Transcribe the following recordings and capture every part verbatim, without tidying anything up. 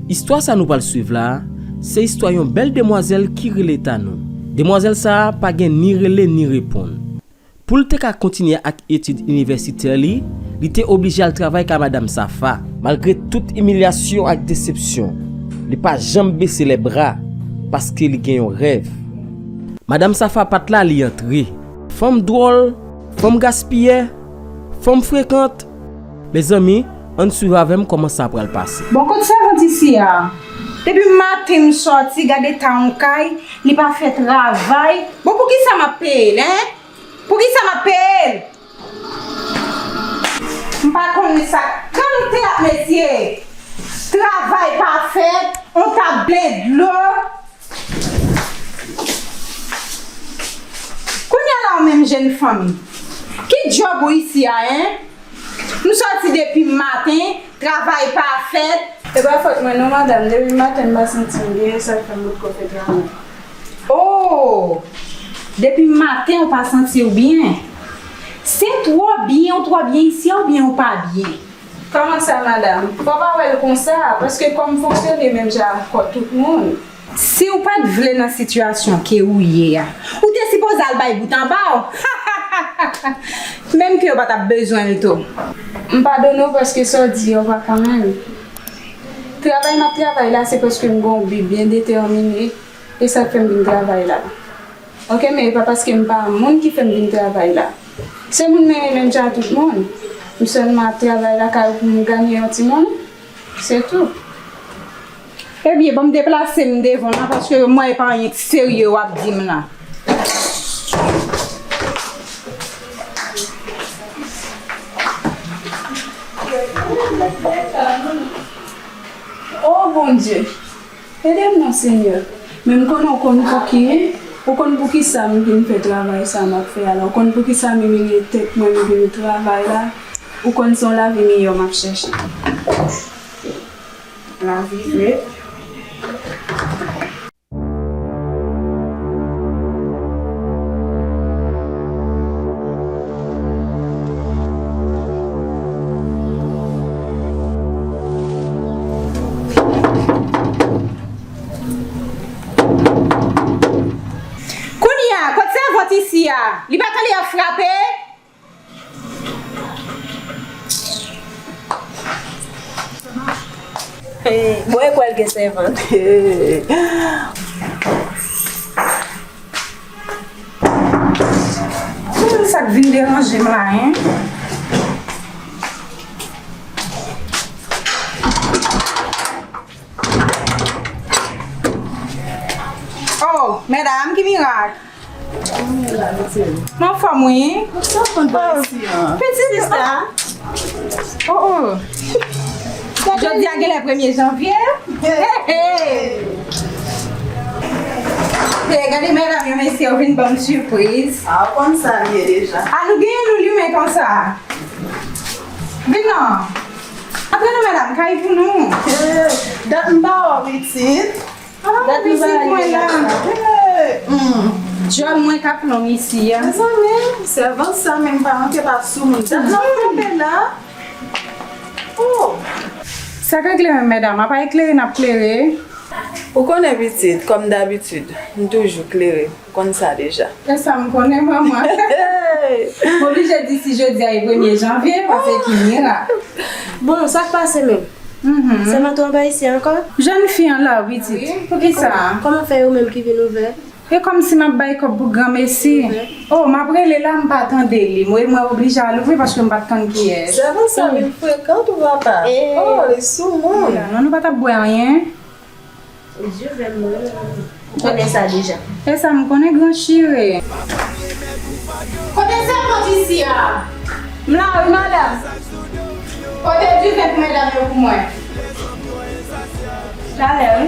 Istwa sa nou pral swiv la a, se istwa yon bèl demwazèl ki rele Tanou. Demwazèl sa a pa gen ni rele ni reponn. Pou l te ka kontinye ak etid inivèsitè li, li te oblije al travay kay Madam Safa. Malgre tout imilyasyon ak desepsyon, li pa janm bese lè bra, paske li gen yon rèv. Madam Safa pa t la, li antre. Fanm dwòl, fanm gaspiyè, fanm frekant. Mezanmi, ann swiv avè m kòman sa pral pase. Bon, kot sèvant isi a? Depi maten m sòti, gade eta yon kay, li pa fè travay. Bon, poukisa m ap peye l, en? Poukisa m ap peye l? M pa konn sa. Kann teyat, mesye. Travay pa fèt, on tab ble dlo. Kounye a la, ou menm jèn fanm, ki djòb ou isi a, en? M sòti depi maten, travay pa fèt. E pa fòt mwen non, madanm. Depi maten, m pa santi m byen, e sa k fè m potko fè travay. Oh! Depi maten, ou pa santi w byen? Se twò byen, ou twò byen isi a, oubyen ou pa byen? Kòman sa, madanm? Fò w pa wè l konsa, paske kò m fonksyone menm jan ak kò tout moun. Si w pa t vle nan sitiyasyon ke ou ye a, ou te sipoze al bay bout anba w. Menm ke yo pa t ap bezwen l tou. M padone w paske sa w di a, w pa ka menm. Travay m ap travay la, se paske m gen yon bi byen detèmine. E sa k fè m vin travay la. Oke, men e pa paske m pa moun ki fè m vin travay la. Se moun m renmen menm jan ak tout moun. M sèlman ap travay lakay ou pou m ganye yon timoun. Se tou. Ebyen, ban m deplase m devan w la, paske m wè e pa anyen serye w ap di m la. O Bondye, ede m non, Senyè. Men m konnen w konn pou ki, ou konn pou ki sa m vin fè travay sa m ap fè a la. Ou konn pou ki sa m imilye tèt mwen, m vin travay la. Ou konn se yon lavi miyò m ap chèche. Lavi vre. Kounye a, kot sèvant isi a? Li pa tande y ap frape? Mwen kwè l gen sèvant. Sa k vin deranje m la, en? Oh, medam, ki mirak! Mwen anfòm, wi. Pitit sista. Oh, oh. Jodi a genlè premye janvye. Hey, hey. Hey, gade medam yo, mesye, yo vin ban m sipriz. A, w konn sa l ye deja. A, nou genyen nou limen konsa. Vin non. Antre non, medam, kay pou nou. Eh, dat m pa wè w, pitit. Ah, dat m pa wè w la. Eh, hmm. Djòl mwen k ap long isi a. Mezanmi, sèvant sa menm pa manke pa sou moun. Dat nan kanpe la. Oh. Sa k regle menm, medam? Apa eklere n ap klere? Ou konnen, pitit, kòm dabitid, m toujou klere. Ou konn sa deja. E sa m konnen, manman. M oblije di si jodi a e premye janvye, paske ki mirak. Bon, sa k pase menm? Mhm. Sèvant ou anba isi ankò? Jèn fi an la, pitit. Wi. Poukisa? Kòman fè yo menm ki vin ouvè? E kòmsi m ap bay kòb pou granmesi. Ouvè. Oh, m ap rele la, m pa tande li. Mwen, mwen oblije al ouvri paske m pa t konn kiyès. Sèvant sa vin frekan tou, papa. Eh. Oh, li sou moun. Non, nou pa t ap bwè anyen. Ou di vè m mwen, ou konnen sa deja. E sa m konnen, gran chire. Kote sèvant isi a? M la wi, madanm. Pote diven pou medam yo pou mwen. Talè, wi.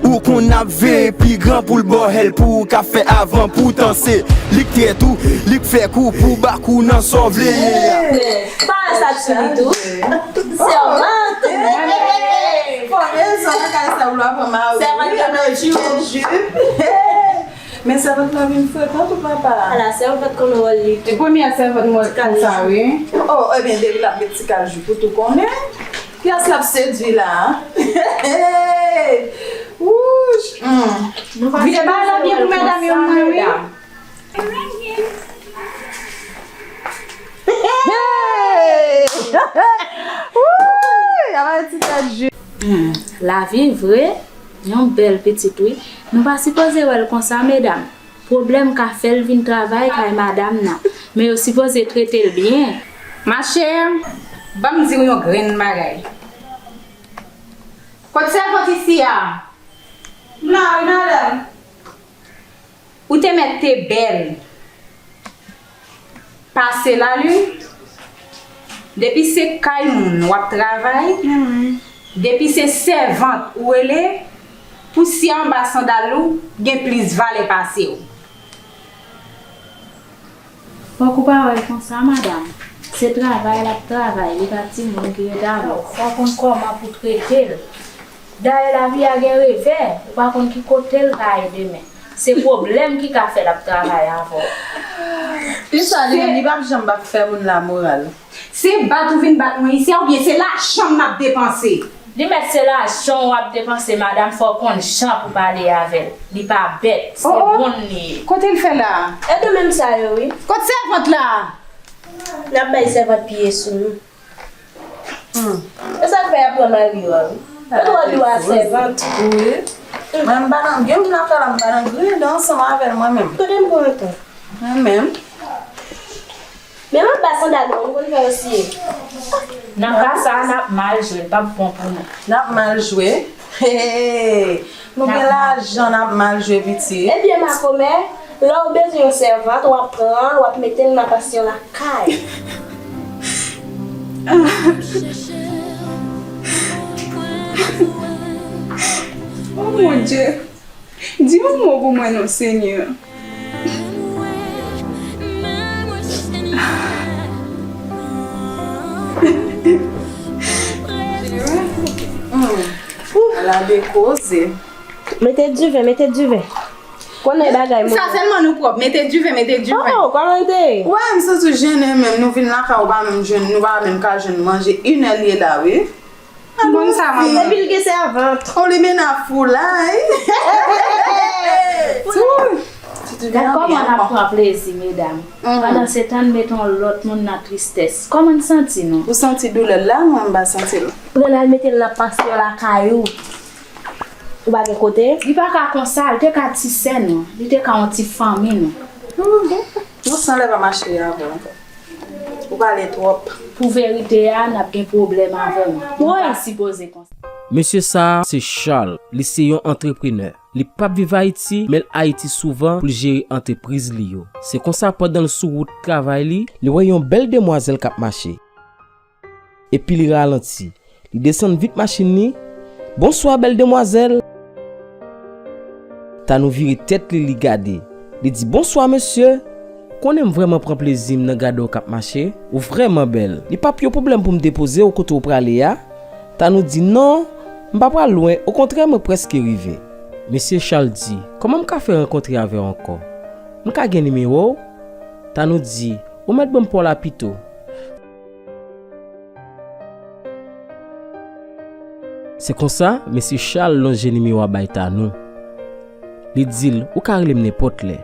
Ou konn ap veye pi gran pou l ba w hèl pou ou ka fè avan. Poutan se li k trèt ou, li k fè kou pou bak ou nan sa w vle ye a. Pawòl sa t sou li tou. Sèvant. Fò rezon nan kay sa w lwa pran mari. Sèvant yo nan jip. Jip. Men sèvant lan vin frekan tou papa. Ala, sèvant konn wòl li tou. E premyè sèvant m wè konsa wi. Oh, ebyen depi l ap met ti kajou pou tou konnen. Kiyès l ap sedui la? Wouch! Hmm. Vide bagay la byen pou medam yo mwen wi. Hey! Wouy! Ala ti tèt ju. Hmm, lavi vre, yon bèl pitit wi. Nou pa sipoze wè l konsa medam. Pwoblèm ka fè l vin travay kay madanm nan, men yo sipoze trete l byen. Machè, ban m di w yon grenn bagay. Kot sèvant isi a? M la wi madanm. Ou te mèt te bèl. Pase lalin, depi se kay moun w ap travay, depi se sèvant ou rele, pousyè anba sandal ou gen plis valè pase w. Fòk ou pa wè l konsa, madanm. Se travay l ap travay, li pa timoun ki ret avè w. Fòk ou konn kòman pou trete l. Dayè lavi a gen revè, ou pa konn ki kote l ka ye demen. Se pwoblèm ki ka fè l ap travay avè w. Li sa li menm, li p ap janm p ap fè moun lamoral. Se bat ou vin bat mwen isi a oubyen se lajan m ap depanse? Li mèt se lajan w ap depanse, madanm, fò w konn jan pou pale avè l. Li pa bèt, se moun li ye. Kote l fè la? E nou menm sa yo wi. Kot sèvant la? N ap bay sèvant piye sou nou. Hmm. E sa k fè y ap pran mari yo a wi. Yo twò di w a sèvant. Wi. Mwen m pa nan, gen moun lakay la m pa nan griyen dan ansanm avè l mwen menm. Kote m pran tan? Mwen menm. Men m ap ba sandal mwen, m konn fè yo siye. Nan ka sa a, n ap mal jwe, l p ap bon pou nou. N ap mal jwe. Hey, nou gen lajan, n ap mal jwe pitit. Ebyen makomè, lè w bezwen yon sèvant, w ap pran l, w ap mete l nan pansyon lakay. Oh mon Dieu. Di yon mo pou mwen non Senyè. Hmm. Ala de koze. Mete diven, mete diven. Konnen bagay moun. Sa sèlman nou pwòp. Mete diven, mete diven. Oh, oh, kòman l te ye? Wè, m santi w jennen menm. Nou vin lakay ou pa menm jwenn, nou pa menm ka jwenn manje. Inè l ye la, wi. M konn sa, manman. Epi l gen sèvant. Oh, li mennen ap foulay. Gad kòman n ap pran plezi, medam. Pandansetan, n met yon lòt moun nan tristès. Kòman n santi nou? Ou santi doulè l la? Mwen, m pa santi l. Pran l al mete l nan pansyon lakay ou. Ou pa gen kote? Li pa ka konsa, li te ka ti sè nou, li te ka yon ti fanmi nou. Yon san lè pa mache avè w. Ou pale twòp. Pou verite a, n ap gen pwoblèm avè w. Nou pa sipoze konsa. Mesye sa a se Charles, li se yon antreprenè. Li p ap viv Ayiti, men l Ayiti souvan pou l jere antrepriz li yo. Se konsa, pandan l sou wout travay li, li wè yon bèl demwazèl k ap mache. Epi li ralanti. Li desann vit machin li. Bonswa, bèl demwazèl! Tanou vire tèt li, li gade. Li di, bonswa, mesye! Konnen m vrèman pran plezi m nan gade w k ap mache. Ou vrèman bèl. Li p ap yon pwoblèm pou m depoze w kote w prale a? Tanou di, non, m pa pral lwen, okontrè, mwen prèske rive. Mesye Charles di, kòman m ka fè rankontre avè w ankò? M ka gen nimewo w? Tanou di, ou mèt ban m pa w la pito. Se konsa, mesye Charles lonje nimewo a bay Tanou. Li di l, ou ka rele m nenpòt lè.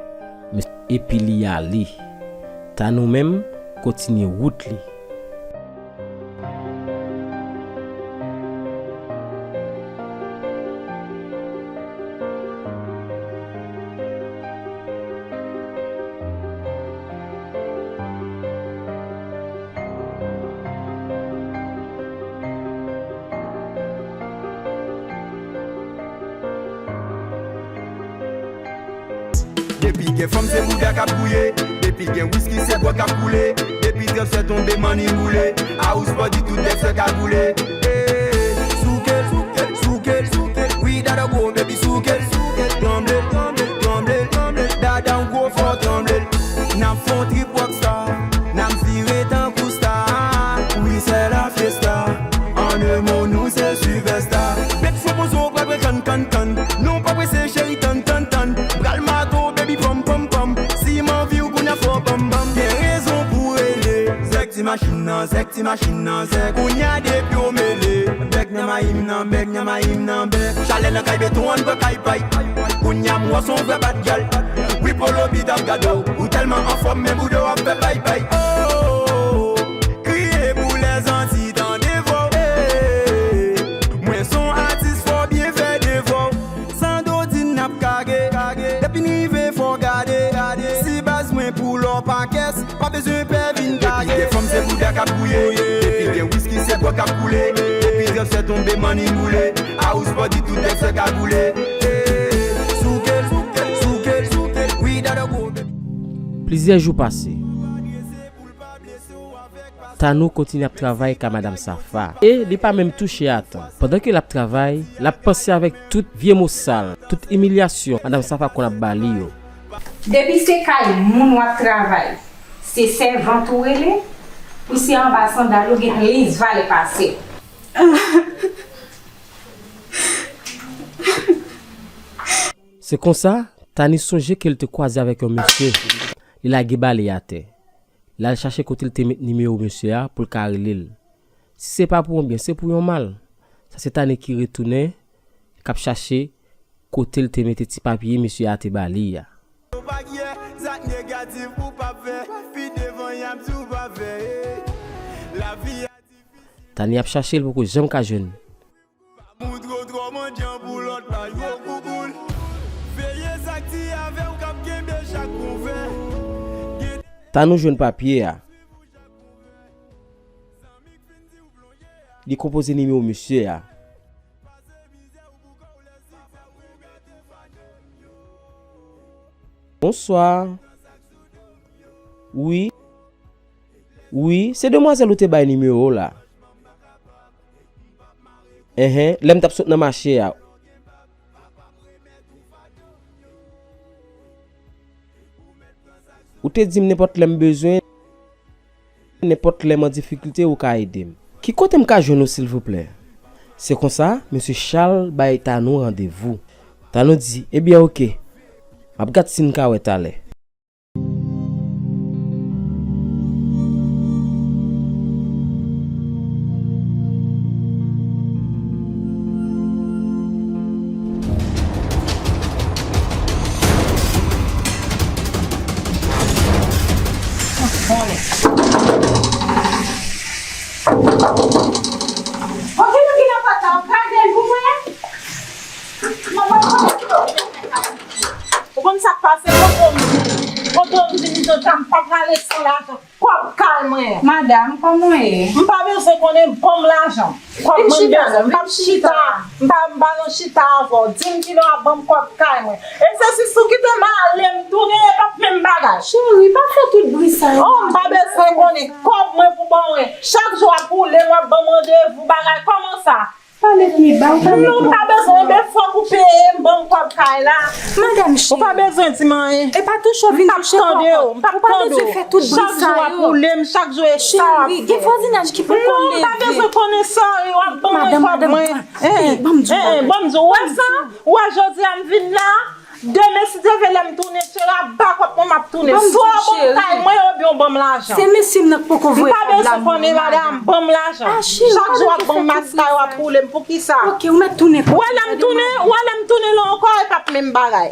Mes-, epi li ale. Tanou menm, kontinye wout li. Depi gen fanm se bouda k ap gouye. Depi gen wiski se bwa k ap koule. Depi transfè tonbe manniboule. House party tout nèg fè kagoule. Souke, souke, souke, souke. Wi dada gwo baby souke, souke. Tranble, tranble, tranble, tranble. Dada w gwo fò tranble. N ap fè yon trip rockstar. N ap vire tankou star. Wi se la fiesta. An de mo nou se sipèsta. Bèt fò poze w pa dwe tann, tann, tann. Non pa prese cheri tann, tann, tann. Pral mato baby. Machin nan zèk, ti machin nan zèk. Kounya depi w mele, bèk nan mayi m nan, bèk nan mayi m nan, bèk. Chalè nan kay beton, ann pran kay pay. Kounya m wè s on vrè bad gyal. Wi polo bit ap gade w. Ou tèlman anfòm, men bouda w ap fè bay bay. Oh, kriye pou lèzanti tande vwa w. Eh, mwen s on atis, fò w byen fè devwa w. San dodin n ap kage, depi n rive fò w gade. Si baz mwen pou lò pa kès, pa bezwen pè vin kage. Depi gen fanm se bouda k ap gouye, depi gen wiski se bwè k ap koule, depi transfè tonbe manniboule, a ou spò di tout nèg se kagoule. Souke l, souke l, souke l, souke l, wi dada gwo. Plizyè jou pase. Tanou kontinye ap travay kay madanm Safa e li pa menm touche a tan. Pandan ke l ap travay, l ap panse avèk tout vye mo sal, tout imilyasyon madanm Safa konn ap ba li yo. Depi se kay moun w ap travay, se sèvant ou rele, ou se anba sandal ou gen plis valè pase l. Se konsa, Tani sonje ke l te kwaze avèk yon mesye. Li lage bale atè. L al chache kote l te met nimewo mesye a pou l ka rele l. Si se pa pou yon byen, se pou yon mal. Sa se Tani ki retounen, k ap chache kote l te mete ti papye mesye a te ba li a. Tani ap chache l, poko janm ka jwenn. Moutre w twò mandyan pou lòt la yo koukou l. Veye sa k di avè w k ap kenbe chak kouvè. Tanou jwenn papye a. Li konpoze nimewo mesye a. Bonswa. Wi. Wi, se demwazèl ou te bay nimewo w la. Enhen, lè m t ap sot nan mache a. Ou te di m nenpòt lè m bezwen, nenpòt lè m an difikilte, ou ka ede m. Ki kote m ka jwenn ou, silvouplè? Se konsa, mesye Chal bay Tanou randevou. Tanou di, ebyen, oke. M ap gad si n ka wè talè. Ok, nou ki nan pòt la, w gade l pou mwen. Ou konn sa k pase, kote w di, kote w di m, m pa prale san lajan. Kòb kay mwen. Madanm, kòman w ye? M pa bezwen konnen, ban m lajan. Kòb mwen m bezwen. M p ap chita. M pa, m pa nan chita avè w. Di m kilè w ap ban m kòb kay mwen. E se si sou kite m ale, m tounen, e p ap menm bagay. Cheri, pa fè tout bri sa yo. Oh, m pa bezwen konnen. Kòb mwen pou ban mwen. Chak jou w ap woule m, w ap ban m randevou, bagay. Kòman sa? Pale pi ba, ou pa bezwen. Non, m pa bezwen, men fòk ou peye m, ban m kòb kay la. Madanm cheri. Ou pa bezwen di m anyen. E pa touche w vin touche kòb. M p ap tande w, m p ap tande w. Ou pa bezwen fè tout bri sa yo. Chak jou w ap woule m, chak jou e sa w ap fè. Cheri, gen vwazinaj ki poko leve. Non, m pa bezwen konnen sa, w ap ban mwen kòb mwen. Madanm, madanm, ban m di w, ban m di w, ou wè sa? Ou wè jodi a m vin la? Demen, si Dye vle, lè m tounen, cheri, a ba kòb mwen m ap tounen. Swa w ban m kay mwen, oubyen w ban m lajan. Se mesye m nan k poko voye kòb la. M pa bezwen konnen, madanm, ban m lajan. Chak jou w ap ban m maskara, w ap woule m. Poukisa? Ok, ou mèt tounen. Ou wè lè m tounen, ou wè lè m tounen la ankò, e p ap menm bagay.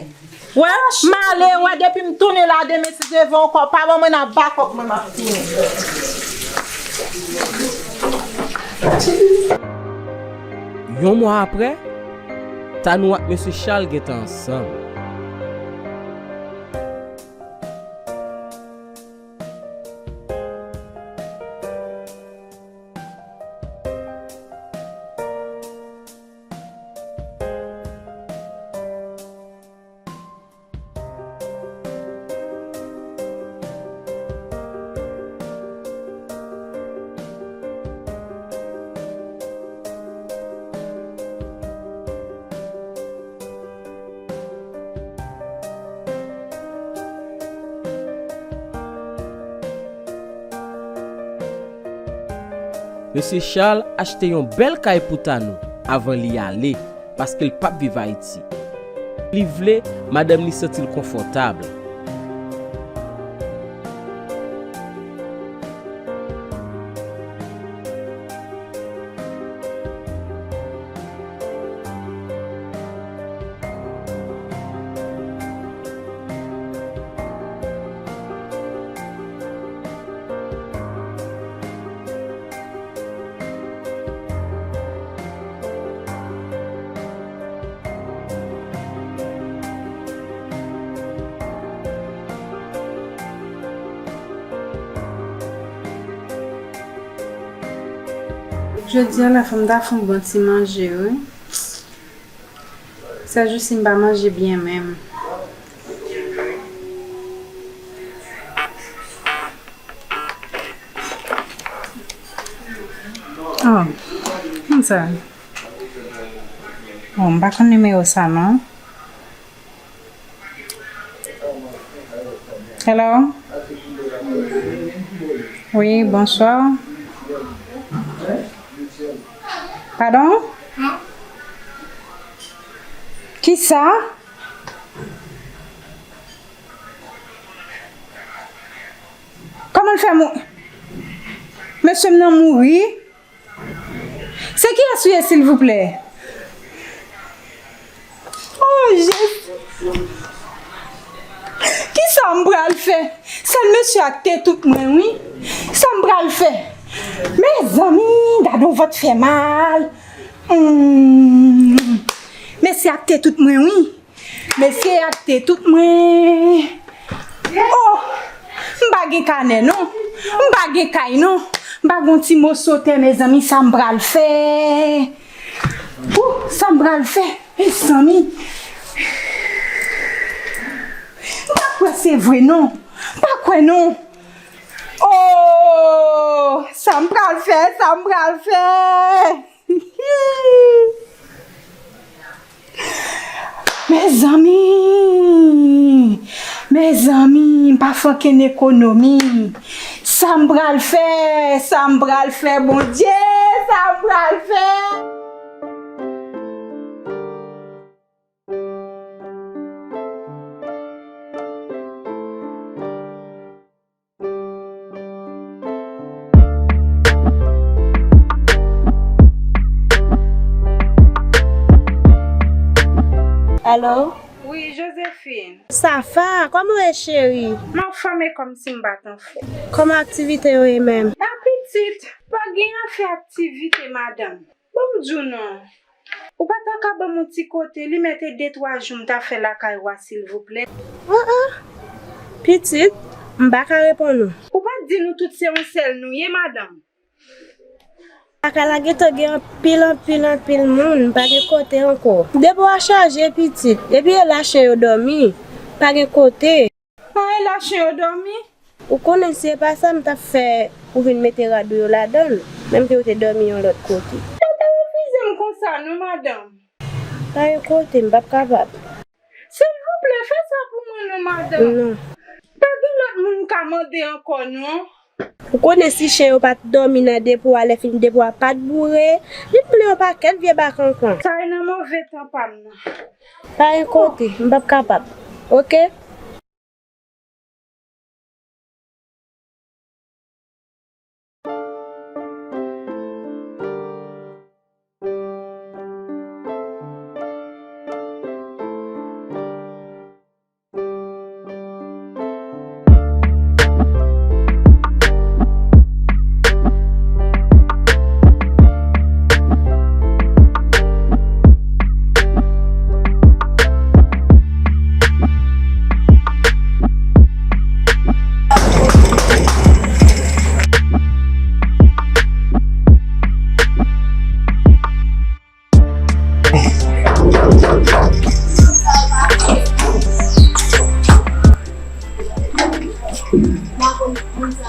Wè, m ale, wè, depi m tounen la, demen, si Dye vle ankò, pa ban mwen nan ba kòb mwen m ap tounen. Yon mwa apre, Tanou ak mesye Chal gentan ansanm. Mesye Chal achte yon bèl kay pou Tanou avan li ale, paske l p ap viv Ayiti. Li vle madanm li santi l konfòtab. Jodi a la, fò m ta fè yon bon ti manje, wi. Sèjousi m pa manje byen menm. Oh, konsa. Bon, m pa konn nimewo sa non. Hello? Wi, bonswa. Padon? Kisa? Kòman l fè mou-, mesye m nan mouri? Se kiyès ou ye, silvouplè? Oh, Jezi! Kisa m pral fè? Sèl mesye a k te tout mwen, wi. Sa m pral fè? Mezanmi, gade yon vant fè mal. Hmm. Mesye a k te tout mwen, wi. Mesye a k te tout mwen. Oh, m pa gen kanè non. M pa gen kay non. M pa gen ti moso tè, mezanmi, sa m pral fè? Pou sa m pral fè, mezanmi? M pa kwè se vre non. M pa kwè non. Oh, sa m pral fè, sa m pral fè? Mezanmi! Mezanmi, m pa fè okenn ekonomi. Sa m pral fè? Sa m pral fè, Bondye? Sa m pral fè? Alo? Wi, Josephine. Safa, kòman w ye, cheri? M anfòm e kòmsi m pa t anfòm. Kòman aktivite yo ye menm? A pitit, pa gen afè aktivite, madanm. Ban m di w non. Ou pa ta ka ban m yon ti kote, li mèt e de twa jou m ta fè lakay ou a, silvouplè? An an. Pitit, m pa ka reponn ou. Ou pa t di nou tout se yon sèl nou ye, madanm? Lakay la gentan gen anpil, anpil, anpil moun, m pa gen kote ankò. Depo a chaje, pitit. Epi e la chen yo dòmi, pa gen kote. An, e la chen yo dòmi? Ou konnen si se pa sa m t ap fè ou vin mete rad ou yo ladan l, menm ke yo te dòmi yon lòt kote. Pa ta refize m konsa non, madanm. Pa gen kote, m p ap kapab. Silvouplè, fè sa pou mwen non, madanm. Non. Pa gen lòt moun m ka mande ankò non. Ou konnen si chen yo pa t dòmi nan depo a, lè fini depo a pa t boure, li t plen yon pakèt vye bakankan. Sa e nan move tan pa m nan. Pa gen kote, m p ap kapab. Oke?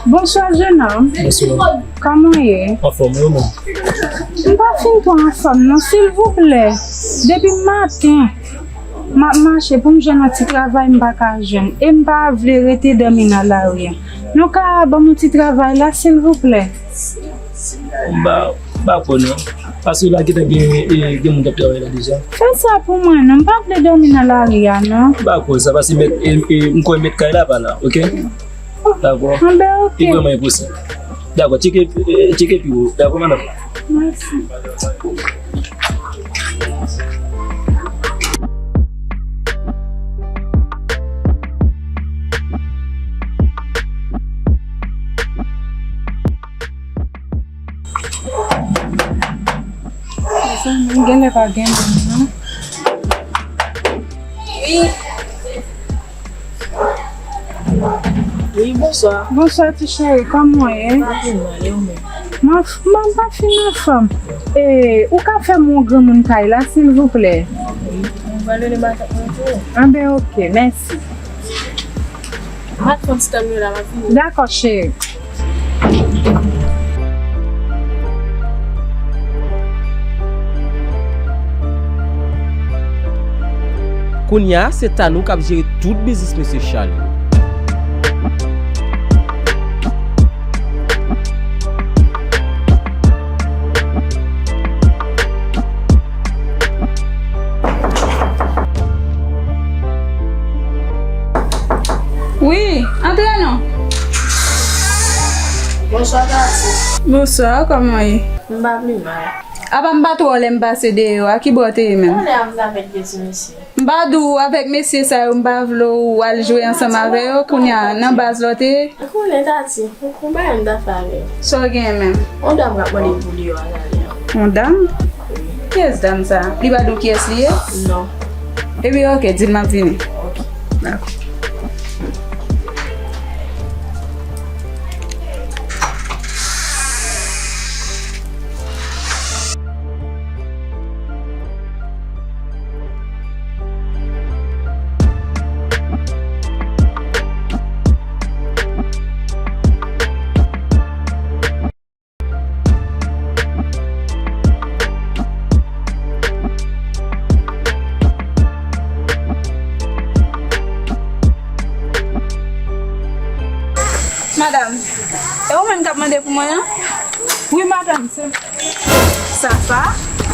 Bonswa, jenòm. Bonswa. Kòman w ye? Anfòm, wi, mwen. M pa fin twò anfòm, non, silvouplè. Depi maten, m ap mache pou m jwenn yon ti travay, m pa ka jwenn. E m pa vle rete dòmi nan lari a. Nou ka ban m yon ti travay la, silvouplè? M pa, m pa kwè non. Paske la gentan gen, e, gen moun k ap travay la deja. Fè sa pou mwen non, m pa vle dòmi nan lari a non. M pa kwè sa, paske mèt, e, e, m kwè mèt kay la pa la, oke? Dakò? Anben, oke. Li vrèman enposib. Dakò, tcheke, e, tcheke pi wo. Dakò, madanm? Mèsi. Mezanmi, genlè pa gen moun, non. Wi. Wi, bonswa. Bonswa, ti cheri, kòman w ye? Pa pi mal, e ou menm? Mwen, mwen pa fin anfòm. E, ou ka fè m yon granmoun kay la, silvouplè? Wi, mwen pral rele matant mwen pou ou. Anben, oke, mèsi. Mwen ap pran ti tan m yo la, m ap vini. Dakò, cheri. Kounye a, se Tanou k ap jere tout biznis mesye Charles yo. Wi, antre non. Bonswa, Tati. Bonswa, kòman w ye? M pa pi mal. Apa m pa t wè w lè m pase deyò a, ki bò w te ye menm? Kounye a m t avèk de ti mesye. M pa di w avèk mesye sa yo, m pa vle w al jwe ansanm avè yo, kounye a nan baz la w te ye? Ou konnen, Tati, ou, ou pa wè m ta fè avè yo. Sa w genyen menm? Yon dam k ap mande pou li yo a talè a. Yon dam? Wi. Kiyès dam sa? Li pa di w kiyès li ye? Non. Epi, oke, di l m ap vini. Oke. Dakò. Madanm, e ou menm k ap mande pou mwen an? Wi, madanm, se Safa.